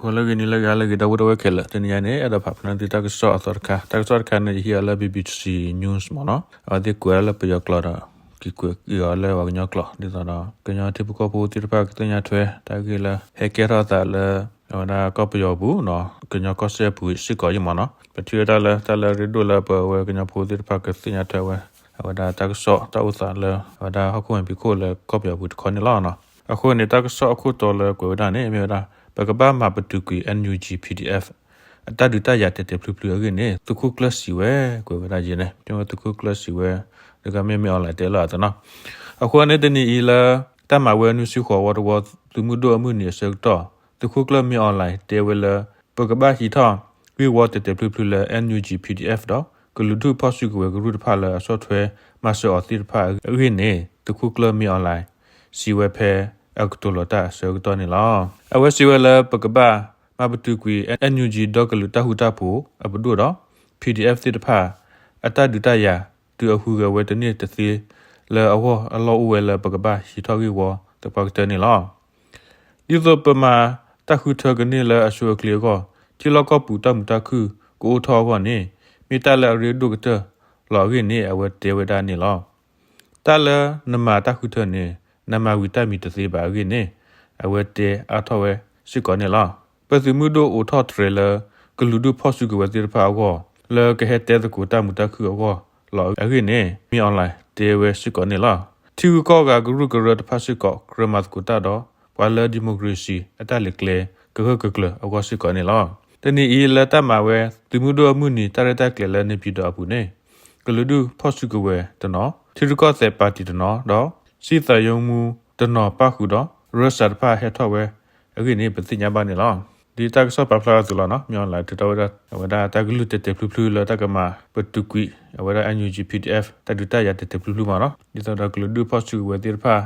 ဂီၤလၢအဂ့ၤ နံၤလၢအဂ့ၤ ဟါလၢအဂ့ၤ ဒီပုၢ်ဝဲၢ်ခဲလၢာ်, တနံၤအံၤန့ၣ် အဲၣ်ဒိးဖးဖျါန့ၢ်သုတၢ်ကစီၣ်အသီတခါ, တၢ်ကစီၣ်တခါန့ၣ် ယဟံးအီၤလၢ ဘီဘီစံ News မ့ၢ်နီၤ, အဝဲသ့ၣ်ကွဲးအီၤလၢပယီၤကျိာ်ဒီး က့ၤကွဲးအီၤလၢပှၤကညီကျိာ် ဒ်သိးဒီး ကညီထံဖိကီၢ်ဖိသ့ၣ်တဖၣ်ကသ့ၣ်ညါထွဲ တၢ်ဂ့ၢ်လၢဟဲကဲထီၣ်အသးလၢ အဝဲဒၣ်ကီၢ်ပယီၤပူၤနီၤ, ကညီကီၢ်စဲၣ်ပူၤစ့ၢ်ကီးအံၤမ့ၢ်နီၤ, ပထံၣ်ဝဲဒၣ်လၢတၢ်လၢအရ့ဒိၣ်လၢပဝဲကညီဖိသ့ၣ်တဖၣ်ကသ့ၣ်ညါထွဲဝဲ အဝဲဒၣ်တၢ်ကစီၣ်တၢ်အိၣ်သးလၢ အဝဲဒၣ်ဟီၣ်ခိၣ်မဲာ်ဖံးခိၣ်လၢကီၢ်ပယီၤပူၤတခီန့ၣ်လီၤ. အဃိန့ၣ် တၢ်ကစီၣ်အခိၣ်တီလၢကွဲးဝဲဒၣ်န့ၣ် မ့ၢ်ဝဲဒၣ် ပကဘၣ်မၤပတုာ်ကွံာ် NUG PDF အတၢ်ဒုးတၢ်ယၤတဲာ်တဲာ်ဖျုးဖျုးအဂ့ၢ်န့ၣ် သုးခိၣ်ကျၢၢ်စံးဝဲ ကွဲးဝဲဒၣ်ယဲန့ၣ် မ့ၢ်ဝဲသုးခိၣ်ကျၢၢ်စံးဝဲ ဒ်ကမ့ၢ်မ့ၢ် online တဲလီၤအသးနီၤ. အဃိန့ၣ် တနံၤအံၤလၢ တၢ်မၤဝဲနွံဆံဃိးဝီတဝီ သုးမုၢ်ဒိၣ်အမုၢ်နံၤအဆၢကတီၢ် သုးခိၣ်ကျၢၢ်မ့ၢ် online တဲဝဲလၢ ပကဘၣ်ဟံးထီၣ်ဂ့ၢ်ဝီတဲာ်တဲာ်ဖျုးဖျုးလၢ NUG PDF ဒီး ကလုာ်ဒူၣ်ဖီၣ်စုကဝဲၤကရူၢ်တဖၣ်လၢအဆီၣ်ထွဲမၤစၢၤအီၤသ့ၣ်တဖၣ်အဂ့ၢ်န့ၣ် သုးခိၣ်ကျၢၢ်မ့ၢ် online စံးဝဲဖဲအကတိၤလီၤတၢ်အဆၢကတီၢ်န့ၣ်လီၤ. အဝဲစံးဝဲလၢ ပကဘၣ်မၤပတုာ်ကွံာ် NUG ဒီကလုာ်တၢ်ဃူတၢ်ဖိးအပဒိၣ်ဒီး PDF သ့ၣ်တဖၣ် အတၢ်ဒုးတၢ်ယၤ တုၤအဟူးဂဲၤဝဲတန့ၢ်တသ့လၢအဂီၢ် အလီၢ်အိၣ်ဝဲလၢပကဘၣ်ဟံးထီၣ်ဂ့ၢ်ဝီသပှၢ်ကတၢၢ်န့ၣ်လီၤ. ဒ်သိးပမၤတၢ်ဃုထၢကန့ၢ်လၢအဆိအချ့အဂီၢ် ထံလီၢ်ကီၢ်ပူၤတၢ်မုာ်တၢ်ခုၣ်ကအိၣ်ထီၣ်အဂီၢ်န့ၣ် မ့ၢ်တၢ်လၢအရ့ဒိၣ်ကတၢၢ်လီၤအဂ့ၢ်န့ၣ် အဝဲတဲဝဲဒၣ်န့ၣ်လီၤ. တၢ်လၢနမၤတၢ်ဃုထၢန့ၣ် နမၤဝံၤတၢ်မံၤတသ့ဘၣ်အဂ့ၢ်န့ၣ် အဝဲတဲအါထီၣ်ဝဲစ့ၢ်ကီးန့ၣ်လီၤ. ပသုးမုၢ်ဒိၣ်အိးထီၣ်တြဲၤလၢ ကလုာ်ဒူၣ်ဖီၣ်စုကဝဲၤသ့ၣ်တဖၣ်အဂီၢ် လၢကဟဲတဲသကိးတၢ်မုာ်တၢ်ခုၣ်အဂီၢ်လီၤအဂ့ၢ်န့ၣ် မ့ၢ် online တဲဝဲစ့ၢ်ကီးန့ၣ်လီၤ. ထံဂုၤကီၢ်ဂၤကရူၢ်ကရၢတဖၣ်စ့ၢ်ကီး ကြၢးမၤသကိးတၢ်ဒီး ပှၤလၢ democracy အတၢ်လဲၤကျဲကဂၢၢ်ကကျၢၤအဂီၢ်စ့ၢ်ကီးန့ၣ်လီၤ. တနံၤအံၤလၢတၢ်မၤဝဲ သုးမုၢ်ဒိၣ်အမုၢ်နံၤတၢ်ရဲၣ်တၢ်ကျဲၤလၢနေပြည်တော်အပူၤန့ၣ် ကလုာ်ဒူၣ်ဖီၣ်စုကဝဲၤတနီၤ, ထံရူၢ်ကီၢ်သဲးပၣ်တံၣ်တနီၤဒီး စံၣ်သးယိမူတနီၤပၣ်ဃုာ်ဒီး Russia တဖၣ်ဟဲထီၣ်ဝဲအဂ့ၢ်န့ၣ် ပသ့ၣ်ညါဘၣ်န့ၣ်လီၤ. ဒ်တၢ်ကစီၣ်ပာ်ဖျါအသိးလီၤနီၤ, မ့ၢ် online ထုးထီၣ်ဝဲဒၣ် အဝဲဒၣ်တၢ်ကလုၢ်တဲာ်တဲာ်ဖျုးဖျုးလၢတၢ်ကမၤပတုာ်ကွံာ် အဝဲဒၣ် NUG PDF တၢ်ဒုးတၢ်ယၤတဲာ်တဲာ်ဖျုးဖျုးမ့ၢ်နီၤ, ဒ်သိးဒီးကလုာ်ဒူၣ်ဖီၣ်စုကဝဲၤသ့ၣ်တဖၣ်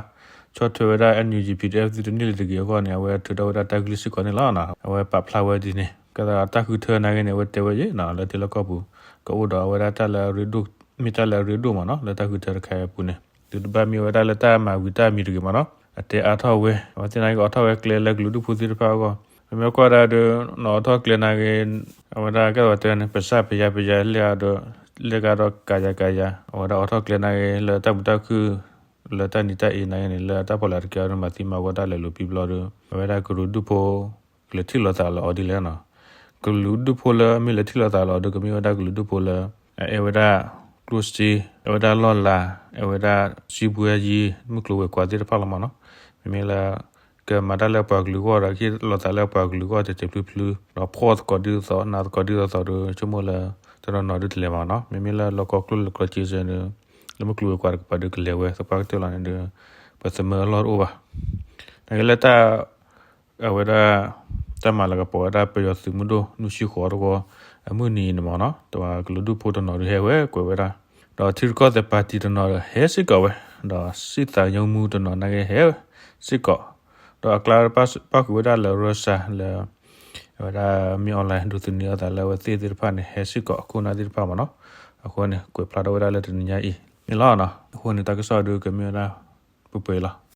ဆီၣ်ထွဲဝဲဒၣ် NUG PDF သုတန့ၢ်လၢၤတဂ့ၤအဂီၢ်န့ၣ် အဝဲထုးထီၣ်ဝဲဒၣ်တၢ်ကလုၢ်စ့ၢ်ကီးန့ၣ်လီၤ. အဝဲပာ်ဖျါဝဲဒ်န့ၣ် ကဲသးတၢ်ဃုထၢနာ်ဂ့ၤန့ၣ် အဝဲတဲဝဲယဲနီၤ လၢထံလီၢ်ကီၢ်ပူၤ ကအိၣ်ဒီးအဝဲဒၣ်တၢ်လၢအရ့ဒိၣ်, မ့ၢ်တၢ်လၢအရ့ဒိၣ်မ့ၢ်နီၤ လၢတၢ်ဃုထၢတခါအံၤအပူၤန့ၣ် သုတဘၣ်မ့ၢ်ဝဲဒၣ်လၢတၢ်မၤဝံၤတၢ်မံၤတဂ့ၤမ့ၢ်နီၤ, အတဲအါထီၣ်ဝဲ အဝဲသ့ၣ်နာ်ဂ့ၤ အိးထီၣ်ဝဲကျဲလၢကလုာ်ဒူၣ်ဖိသ့ၣ်တဖၣ်အဂီၢ်, ပမ့ၢ်ကွၢ်ဒၣ်ဒီး နအိးထီၣ်ကျဲနာ်ဂ့ၤ အဝဲဒၣ်ကဲသးတဲန့ၣ် ပစၢ်ပယါပယါလဲၣ်ဒီး လဲၣ်ကဒီးကးယၤကးယၤ အဝဲဒၣ်အိးထီၣ်ကျဲနာ်ဂ့ၤ လၢတၢ်မုာ်တၢ်ခုၣ် လၢတၢ်နံၤတၢ်အ့နာ်ဂ့ၤန့ၣ် လၢတၢ်ဖီလာ်တကဲအီၤဒီး မၤသံမၤဝီတၢ်လဲၤလိာ်ပံဘျီဒီး အဝဲဒၣ်ကလုာ်ဒူၣ်ဖိ ကလဲၤထံၣ်လိာ်သးလီၤအီၤဒ်လဲၣ်နီၤ, ကလုာ်ဒူၣ်ဖိလၢအမ့ၢ်လဲၤထံၣ်လိာ်သးလီၤအီၤဒီး ကမ့ၢ်ဝဲဒၣ်ကလုာ်ဒူၣ်ဖိလၢ အအဲၣ်ဝဲဒၣ်ကျိၣ်စ့, အဲၣ်ဝဲဒၣ်လီၢ်လၤ, အဲၣ်ဝဲဒၣ်စံဘှဲယံၤ မုၢ်ကျိၤဝဲၤကွာ်သ့ၣ်တဖၣ်လီၤမ့ၢ်နီၤ, မ့မ့ၢ်လၢ ကမၤတၢ်လၢပှၤကလုာ်အဂီၢ်ဒီး ဟ့ၣ်လိာ်သးလၢပှၤကလုာ်အဂီၢ်တဲာ်တဲာ်ဖျုးဖျုး ဒီးဖှီၣ်သကိးဒ်သိးသိး နာ်သကိးဒ်သိးသိးဒီး ဆိကမိၣ်လၢ တနီၤနီၤဒုးတလဲၤမ့ၢ်နီၤ, မ့မ့ၢ်လၢလီၢ်ကီၢ်ကျိၣ်လၢကျီၢ်စ့စ့ၢ်ဒီး လၢမုၢ်ကျိၤဝဲၤကွာ်တကပၤဒီးကလဲၤဝဲ သပှၢ်ကတၢၢ်လီၤန့ၣ်ဒီး ပသမၢအလီၢ်တအိၣ်ဘၣ်. နာ်က့လၢတၢ် အဝဲဒၣ် တၢ်မၤလၤကပီၤဝဲဒၣ်ပယီၤသုးမုၢ်ဒိၣ် နွံဆံဃိးတဝီ အမုၢ်နံၤအံၤန့ၣ်မ့ၢ်နီၤ, တဝဲကလုာ်ဒူၣ်ဖိတနီၤဒုးဟဲဝဲကွဲးဝဲဒၣ်, ဒီးထံရူၢ်ကီၢ်သဲးပၣ်တံၣ်တနီၤဒီးဟဲစ့ၢ်ကီးဝဲ, ဒီးစံၣ်သးယိမူတနီၤနာ်က့ဟဲစ့ၢ်ကီး, ဒီးအကျါပၣ်ဃုာ်ဝဲဒၣ်လၢ Russia လၢ အဝဲဒၣ်မ့ၢ် online ဒိးသန့ၤအသးလၢအဝဲသ့ၣ်သ့ၣ်တဖၣ်န့ၣ် ဟဲစ့ၢ်ကီးခိၣ်နၢ်သ့ၣ်တဖၣ်မ့ၢ်နီၤ, အဃိန့ၣ် ကွဲးဖျါထီၣ်ဝဲဒၣ်လၢတနံၤညါအံၤန့ၣ်လီၤ. အဃိန့ၣ် တၢ်ကစီၣ်ဒုးကမ့ၢ်ဝဲဒၣ် ပှဲၤပှဲၤလီၤ.